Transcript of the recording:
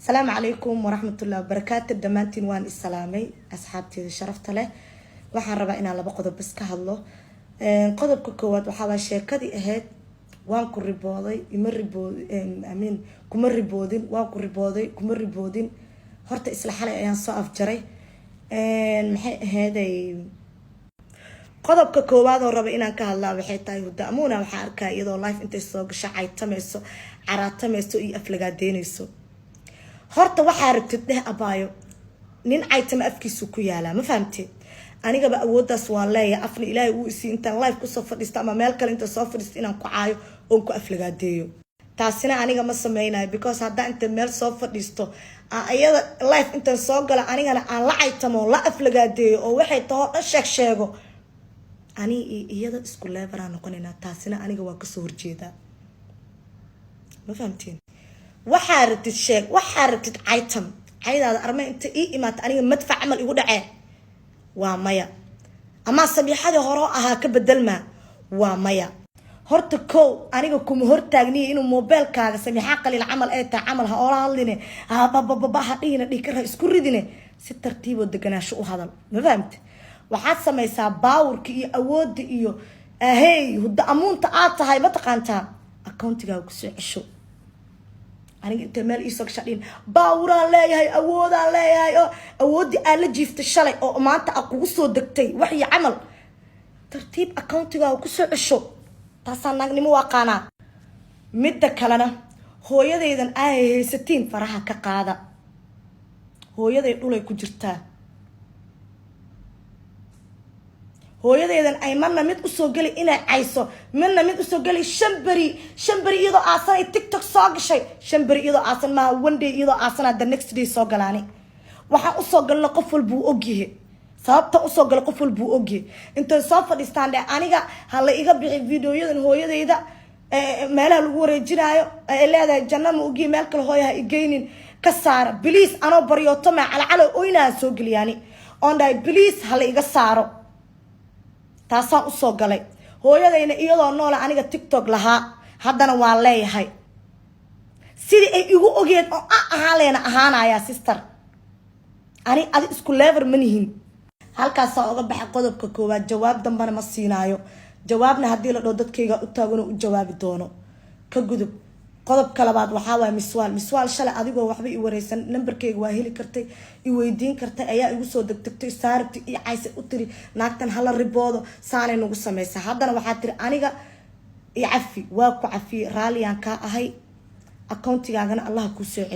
Asalaamu calaykum waraxmatullahi wabarakaatu. Dhammaantiin waan isalaamay, asxaabteeda sharafta leh. Waxaan rabaa inaan laba qodob bas ka hadlo. Qodobka koowaad waxaawaa sheekadii ahayd waan ku ribooday, ima ribood, amiin, kuma riboodin, waan ku ribooday, kuma riboodin. Horta isla xalay ayaan soo afjaray. Maxay ahayday? Qodobka koowaad oo raba inaan ka hadlaa waxay tahay Huda Amuuna. Waxaa arkaa iyadoo live intay soo gasho caytamayso, caraatamayso iyo aflagaadeynayso. Horta waxaa rabtid dheh, abaayo, nin caytama afkiisu ku yaalaa, ma fahamte? Anigaba awooddaas waan leeyahay, afna Ilaahay uu isii intaan live kusoo fadhiisto ama meel kale inta soo fadhiisto inaan ku caayo oon ku aflagaadeeyo. Taasina aniga ma sameynayo, because haddaa inta meel soo fadhiisto, iyada live intaan soo galo, anigana aan la caytamo, la aflagaadeeyo oo waxay tahoo dhan sheeg sheego, ani iyo iyada isku level aan noqonaynaa. Taasina aniga waa kasoo horjeedaa, ma fahamtiin? Waxaa rabtid sheeg, waxaa rabtid caytam, caydaada arma inta ii imaata aniga madfac camal igu dhacee, waa maya. Amaa Samiixadii hore ahaa ka bedelmaa, waa maya. Horta kow, aniga kuma hortaagniya inuu mobeelkaaga Samiixa Qaliil camal ay tahay camal ha oola hadline, habababa ha dhihina, dhihi kar ha isku ridine, si tartiiboo deganaasho u hadal, ma fahamte? Waxaad samaysaa powerka iyo awoodda iyo ahey Huda Amuunta aad tahay, ma taqaantaa? Accountigaaga kusoo cesho. Aniga intay meel iisoo gasha dhihin poweraan leeyahay, awoodaan leeyahay, oo awooddii aad la jiiftay shalay oo maanta a kugu soo degtay waxyi camal, tartiib accountigaaga kusoo cesho. Taasaa naagnimo u aqaanaa. Midda kalena, hooyadaydan aahay haysatiin faraha ka qaada. Hooyaday dhulay ku jirtaa. Hooyadaydan ay marna mid usoo geli inay cayso, midna mid usoo geli. 5 beri, 5 beri iyadoo aasan ay TikTok soo gashay. 5 beri iyadoo aasan maaha, one day iyadoo aasanaa the next day soo galaani. Waxaan usoo galna qof walbuu ogyahay. Sababta usoo gala qof walbuu ogyahay. Intay soo fadhiistaan dhe aniga ha la iga bixi videoyadan hooyadayda meelaha lagu wareejinaayo ay leedahay janno ma ogiye, meel kale hooya ha igeynin, ka saara please. Anoo baryooto maa calacalo oynaha soo geliyaani oon dhahay please ha la iga saaro. Taasaan usoo galay. Hooyadayna iyadoo noola aniga TikTok lahaa, haddana waan leeyahay. Sidii ay igu ogeed oo a ahaan leena ahaanayaa. Sister, ani adi isku level ma nihin. Halkaasaa oga baxay qodobka koowaad. Jawaab dambana ma siinaayo. Jawaabna haddii la dhao dadkayga u taagan oo u jawaabi doono. Ka gudub. Qodobka labaad waxaa waaya Miswaal. Miswaal, shalay adigoo waxba i wareysan, nambarkayga waa heli kartay, i weydiin kartay, ayaa igu soo degdegtay, saarabti i caysa, u tiri naagtan hala riboodo, saanay nagu samaysa. Haddana waxaa tiri aniga i cafi. Waa ku cafiyey, raalliyaan kaa ahay, accountigaagana Allaha kuu soo celi.